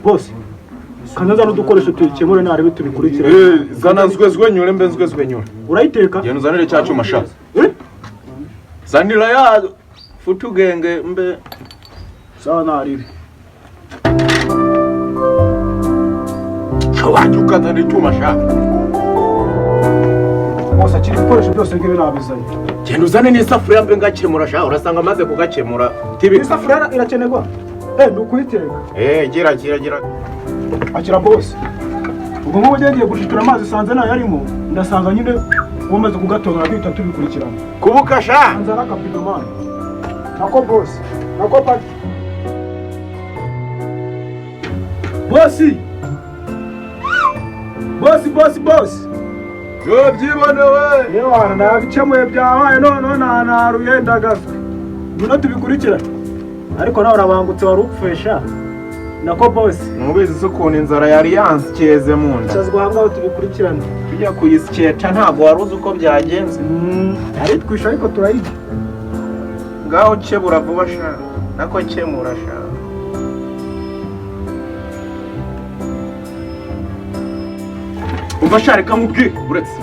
Bose kanza n'udukoresho tuyikemure, narebe tubikurikire. Eh, zana nzwezwe nyure, mbe nzwezwe nyure. Urayiteka? Genda uzanire cya cyuma sha. Eh? Zanira ya futugenge mbe. Sawa, narebe. Wajya ukazana icyuma sha. Bose, akiri ibikoresho byose ngibi nabizanye. Genda uzane n'isafuriya mbe ngakemura sha, urasanga amaze kugakemura tibi. Isafuriya irakenerwa, eh, ni ukuyiteka. Eh, gira gira gira. Akira bose, ubwo nk'ubu ngiye gushitura amazi, sanze nayo arimo, ndasanga nyine wamaze kugatonora, duhita tubikurikirana. Kubuka sha. Nzana akabido mani, nako bosi, nako paki bosi, bosi, bosi, bosi. Yo, byibonewe. Yewe, nabikemuye, byabaye noneho nanaruye, ndagazwe. Ngwino tubikurikirane, ariko nawe urabangutse, wari upfuye sha, nako bosi. Mubizi se ukuntu inzara yari yansyeze mu nda? Cazwa aho ngaho tubikurikirane. Tujya kuyisyeta, ntabwo wari uzi uko byagenze. Aritwisha, ariko turayirya. Ngaho kebura vuba sha, nako kemura sha. Umva sha, reka nkubwire, uretse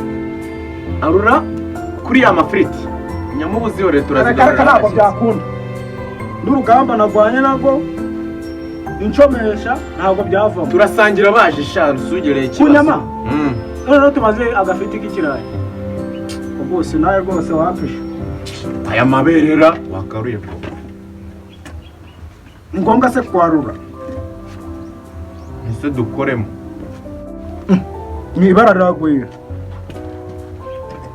arura kuri ya mafiriti nyamubuzi yore. Reka reka. Turazigaburira Ntabwo abashyitsi. byakunda, n'urugamba narwanye narwo incomesha ntabwo byavamo. Turasangira baje sha, nsugereye ikibazo. Ku nyama? Mm. Noneho tumaze agafiti k'ikirayi rwose, nawe rwose wapisha. Aya maberera wakaruye ko. Ni ngombwa se kwarura? Ese dukoremo? Ni ibara riragwira,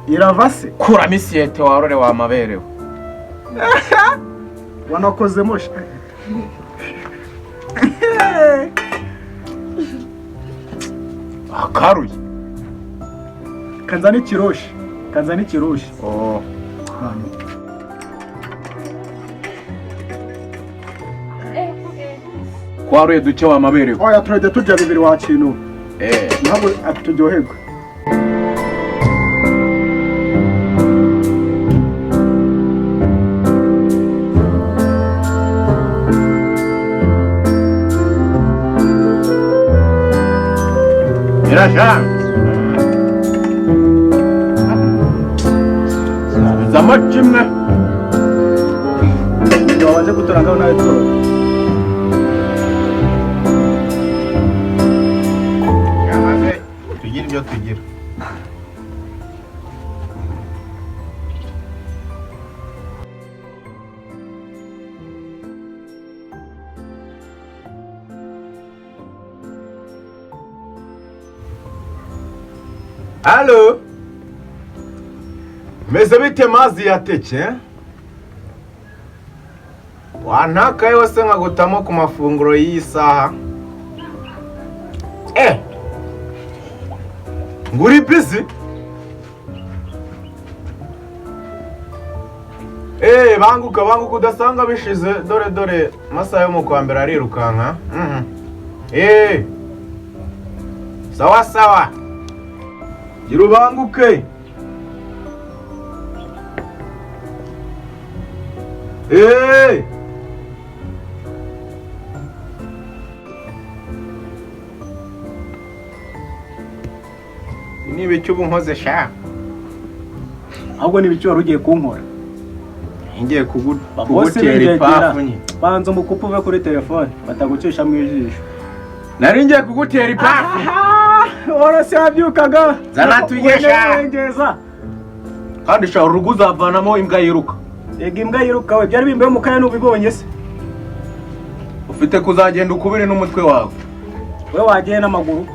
irava se? Kuramo isiyete warore wa maberewe. Wanakozemo sha. Wakaruye. Kanzana ikiroshi, kanzana ikiroshi. Oh. Kwaruye duke wa maberewe. Oya, turajya turya bibiri wa kintu. Eh. Ntabwo turyoherwa. Irasha. Zama kimwe. Wabanje gutora ngaho nawe tora. Yamaze tugira ibyo tugira. Allo? Meze bite mazi yateke? Wantakaye wose nkagutamo ku mafunguro y'iyi saha. Eh! Nguri busy? Eh, banguka banguka udasanga bishize, dore dore amasaha yo mu kwa mbere arirukanka. Eh. Sawa sawa. Gira ubanguke. Eh! Niba icyo ubu nkoze sha. Ahubwo ni ibiki wari ugiye kunkora? Ngiye Bose kugutera b'ingegera. ipafu nyine. Banza umukupe uve kuri telefone batagucisha mu ijisho. Nari ngiye kugutera ipafu. Worose yabyukaga. Zana tujye sha. Wengeza. Kandi sha, urugo uzavanamo imbwa yiruka. Ega imbwa yiruka we, byari bimbaye mu kanya, n'ubibonye se? Ufite kuzagenda ukubiri n'umutwe wawe. We wagiye n'amaguru.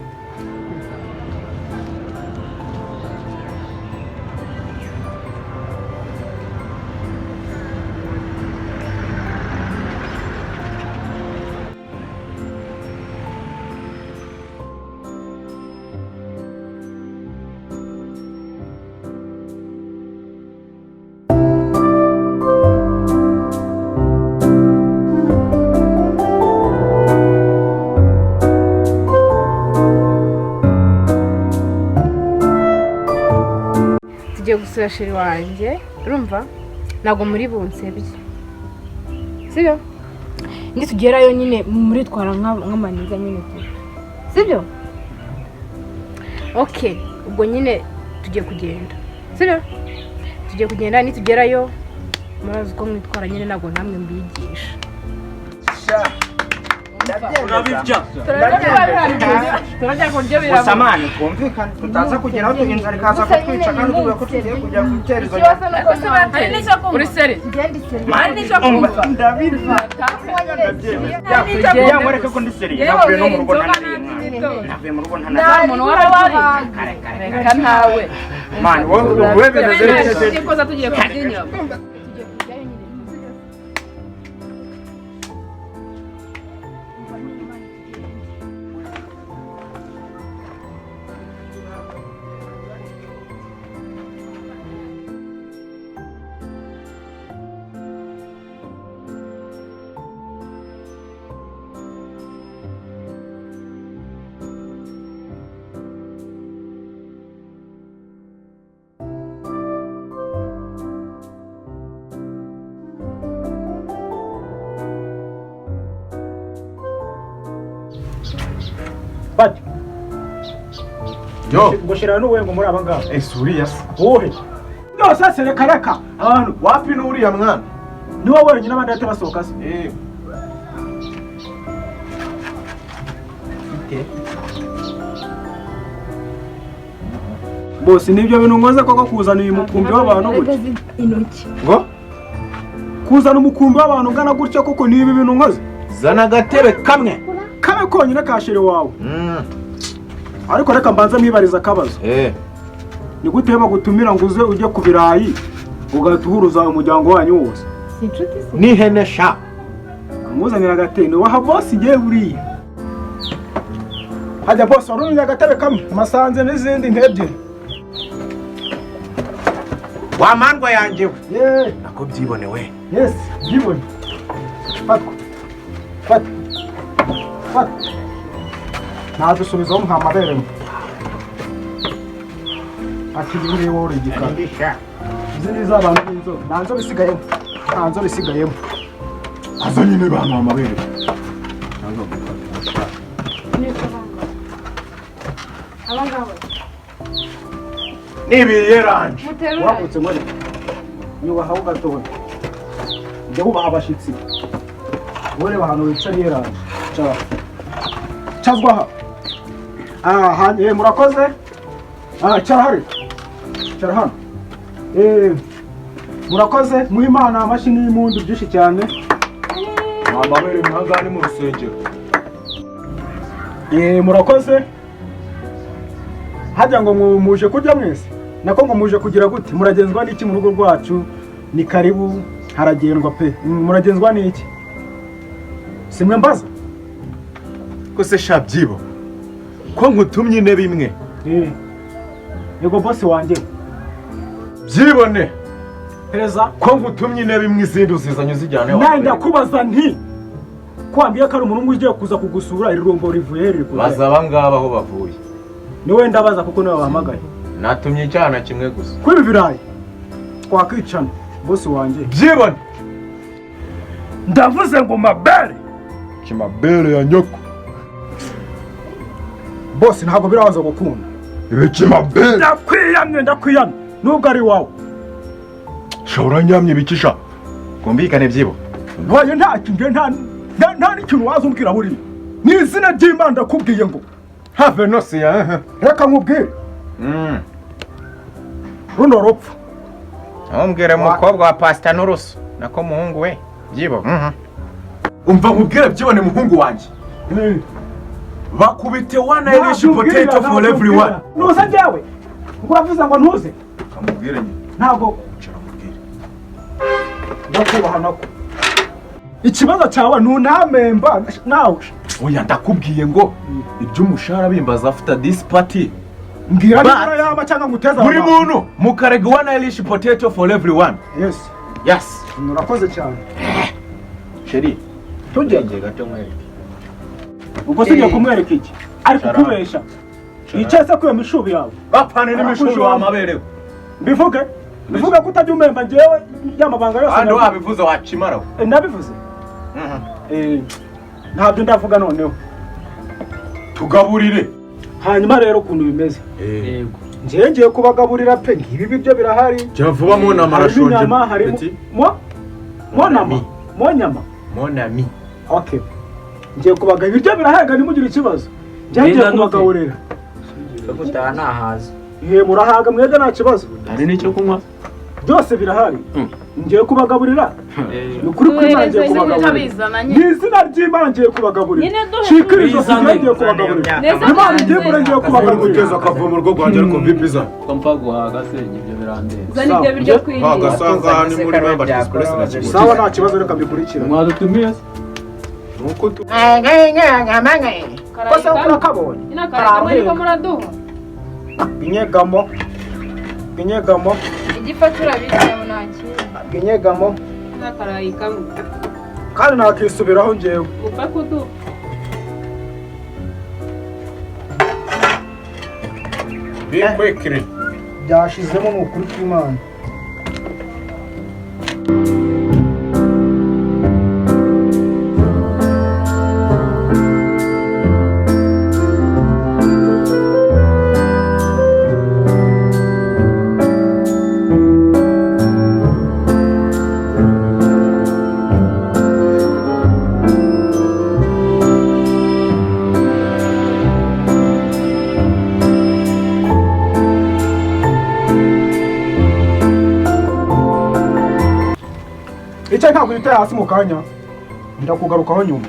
Tugiye gusura chéri wanjye, urumva ntabwo muri bunsebye, sibyo? Nitugerayo nyine muritwara nk'amaniga nyine tu, sibyo? Okay, ubwo nyine tugiye kugenda, sibyo? Tugiye kugenda, nitugerayo murazi uko mwitwara nyine, ntabwo namwe mbigisha. Urabibya. Turajya kurya. Gusa man, twumvikane tutaza kugeraho inzara ikaza kutwica kandi tuvuga ko tugiye kujya gutera izo nyama. Uri seri? Man, umva, ndabizi, kugira ngo reke ko ndi seri, navuye no mu rugo ntanariye mwana, navuye mu rugo ntanariye. Umuntu warabaye reka ntawe. Man, wowe bimeze bite? Nikoza tugiye kurya inyama. Tugiye kujyayo nyine. Bati. Yo. Ngo shira n'uwe ngo muri aba ngaba. Ese uriya se? Wowe yose se, reka reka abantu. Wapi, n'uriya mwana. Ni wowe wenyine, abandi bahita basohoka se? Eh. Bose nibyo bintu nkoze koko, kuzana uyu mukumbi w'abantu gutya? Intoki. Ngo? Kuzana umukumbi w'abantu ungana gutya koko, ni ibi bintu nkoze? Zana agatebe kamwe. Kabe konyine ka chéri wawe. Ariko reka mbanze mwibariza akabazo. Eh. Ni gute bagutumira ngo uze ujye ku birayi, ugahita uhuruza umuryango wanyu wose? Si inshuti se? N'ihene sha. Amuzanira agatebe waha bosi ngewe buriya. Hajya bosi, wari unye agatebe kamwe, masanze n'izindi nk'ebyiri. Wa mandwa yanjye we. Yeee. Nako byibone we. Yes, byibone. Fatwa, fatwa, fatwa. Ntadusubizaho nka mabere mwe. Ati ibi ngibi wowe uri igikara. Izi ni iz'abantu b'inzobe, nta nzobe isigayemo, nta nzobe isigayemo. Aza nyine bamuha amabere. Aba ngaba. Nibiyeranje. Muterura. Wavutse muri nyubaha ho gatoya, jya wubaha abashyitsi. Wowe reba ahantu wicaye yeranje. Cara, cazwa aha. Aha, murakoze. Ah, cara hari, cara hano. Murakoze, muhe Imana amashyi n'impundu byinshi cyane. Amabere mwaga ni mu rusengero. Murakoze. Hajya ngo muje kurya mwese, nako ngo muje kugira gute? Muragenzwa n'iki mu rugo rwacu? Ni karibu, haragendwa pe. Muragenzwa n'iki? Simwe mbaza. Ko se sha byibo, ko nkutumye intebe imwe? Yego bosi wanjye. Byibone. Pereza. Ko nkutumye intebe imwe, izindi uzizanye uzijyane Nawe ndakubaza nti ko wambwiye ko ari umuntu umwe ugiye kuza kugusura, iri rumbo rivuye he, riri kuva he? Baza aba ngaba aho bavuye. Niwe ndabaza kuko niwe wahamagaye. Natumye icyana kimwe gusa. Kuri ibi birayi twakicana, bosi wanjye. Byibone. Ndavuze ngo mabere. Kimabere ya nyoko. Bosi, ntabwo birabaza gukunda. Ibikimabere. Ndakwiyamye, ndakwiyamye nubwo ari iwawe. Shobora nyamye ibikisha. Kumvikane byibo. Ntoye nta kintu, nta n'ikintu waza umbwira buriya. Ni izina ry'Imana ndakubwiye ngo Have no siya. Reka nkubwire. Runo rupfu. Ntumbwire umukobwa wa pasita n'urusu. Nako muhungu we. Byibo. Umva nkubwire byibone muhungu wanjye. Bakubite one Irish potato for everyone. Ntuze njyewe ngo uravuze ngo ntuze. Kamubwire nyine. Ntabwo. Cara mubwire. Ndakubaha nako. Ikibazo cyawe ntunamemba nawe. Oya, ndakubwiye ngo iby'umushahara bimbaza after this party. Mbwira niba yaba cyangwa ngo uteze Buri muntu mukarega one Irish potato for everyone. Yes. Yes. Murakoze cyane. Chéri. Tujye. Gato nkwereke. Ubwo se ugiye kumwereka iki? Ari kukubesha. Yicaye se kuri iyo mishubi yawe? Bapfane n'imishubi wa mabere. Mbivuge? Bivuge ko utajya umemba njyewe y'amabanga yose. Hano wabivuze wacimara. Nabivuze. Ntabyo ndavuga noneho. Tugaburire. Hanyuma rero ukuntu bimeze, Yego. njyewe ngiye kubagaburira pe. Ngibi biryo birahari. Jya vuba monama, Harimo arashonje. inyama, harimo Petit. mo monama monyama. Mon ami. Okay, ngiye kubaga ibiryo birahari, ntimugire ikibazo. Njyewe ngiye Ngenda nute? kubagaburira. Gutaha ntahaza. Ihe, murahaga mwebwe, nta kibazo. Hari n'icyo kunywa? Byose birahari. Ngiye kubagaburira, ni ukuri kuri Imana, ngiye kubagaburira. Tutabizana Ni nyine. izina ry'Imana, ngiye kubagaburira. Nyine duhe. Shika ijosi. Bizane. Njyewe ngiye kubagaburira. Neza. Imana igiye kure, ngiye Uri kubagaburira. guteza akavuyo mu rugo rwanjye, ariko vipi za? Ko mpfa guhaga se, ibyo birandenze. Zana ibyo biryo twirire. Hagasanga ni muri member express na kibuye. Sawa, nta kibazo, reka mbikurikirane. Mwadutumiye se? Nuko tu Kose urakabonye. Nyine akarayi kamwe niko muraduha. Inyegamo, inyegamo. Igifa turabizi, nta kintu. Inyegamo. N'akarayi kamwe. Kandi nakisubiraho njyewe. Upfa kuduha. Be quickly. Byashizemo, ni ukuri kw'Imana. Icyo ntabwo yitaye hasi mu kanya, ndakugarukaho nyuma.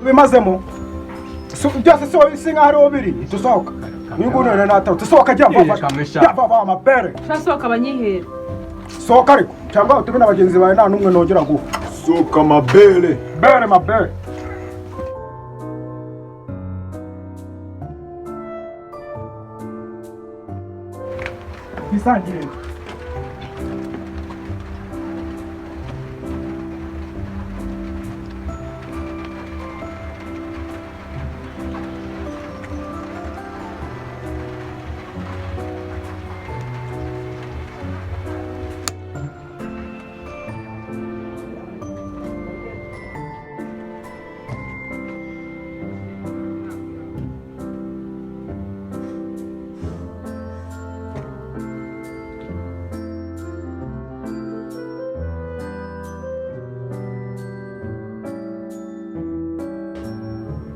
Bimazemo byose si wowe, si nkaho ariwo biri. Tusohoka, uyu nguyu none natarutse. Sohoka, jya vuba, jya vuba, amabere. Shasohoka abanyihera. Sohoka ariko, cyangwa utume na bagenzi bawe, nta n'umwe nongera guha. Soka mabele. Bere mabere. Twisangire.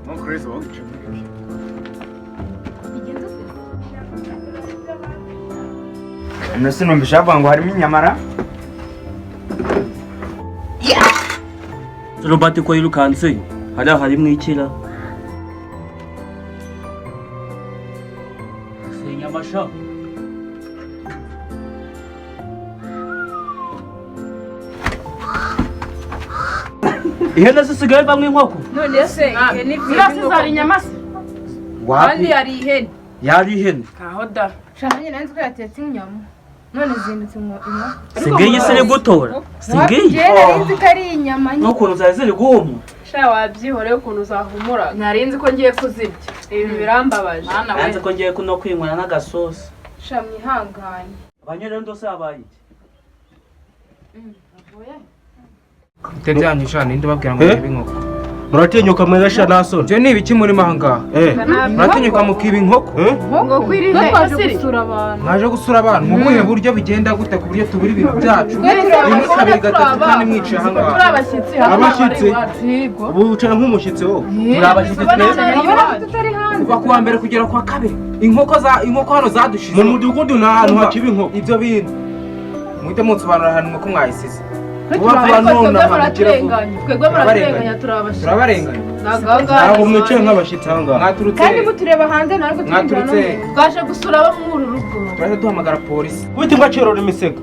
Mon Chris, wowe. None sinumvisha bavuga ngo harimo inyamara. Robert ko yirukanse hariya harimo ikira. Senya amasha. Ihene zisigaye bamwe inkoko. None se ihene zirasi zari inyama se? Kandi yari ihene. Yari ihene. Kaho da. Shana, nanjye ko yatetse inyama none zihindutse inkoko. Singiyi se iri gutora. Singiyi. Njyewe nari nzi ko ari inyama nyine. N'ukuntu zari ziri guhumura. Sha, wabyihoreye ukuntu uzahumura. Nari nzi ko ngiye kuzirya. Ibi birambabaje. Mana we. Nanze ko ngiye kuno kwinywera n'agasosi. Sha, mwihangane. Abanyerondo se habaye iki? Bite byanyu sha, ninde ubabwira ngo mwibe inkoko? Muratinyuka mwebesha nta soni? Ibyo ni ibiki murimo aha ngaha? Muratinyuka mukiba inkoko? Ngo kwiri he? Twaje gusura abantu. Mwaje gusura abantu mu buhe buryo? Bigenda gute ku buryo tubura ibintu byacu rimwe, kabiri, gatatu, kane, mwicaye aha Turi ngaha? abashyitsi hano. Abashyitsi? Iwacu yego. Ubu wicara nk'umushyitsi wowe. Muri abashyitsi twese. Urabona ko tutari hanze. Kuva ku wa mbere kugera ku wa kabiri, inkoko za inkoko hano zadushize. Mu mudugudu nta hantu hakiba inkoko. Ibyo bintu muhite munsobanurira ahantu inkoko mwayisize Vuba vuba. Ariko twebwe None ahantu kira vuba. muraturenganya. Twebwe muraturenganya, turi abashyitsi. Turabarenganya? Ntabwo aha ngaha. Ntabwo mwicaye nk'abashyitsi aha ngaha. Mwaturutse? Kandi mutureba hanze, ntabwo turinjira no Mwaturutse? mu nzu. Twaje gusura abo muri uru rugo. Turahita duhamagara polisi. Wita imbwa, cyorora imisega.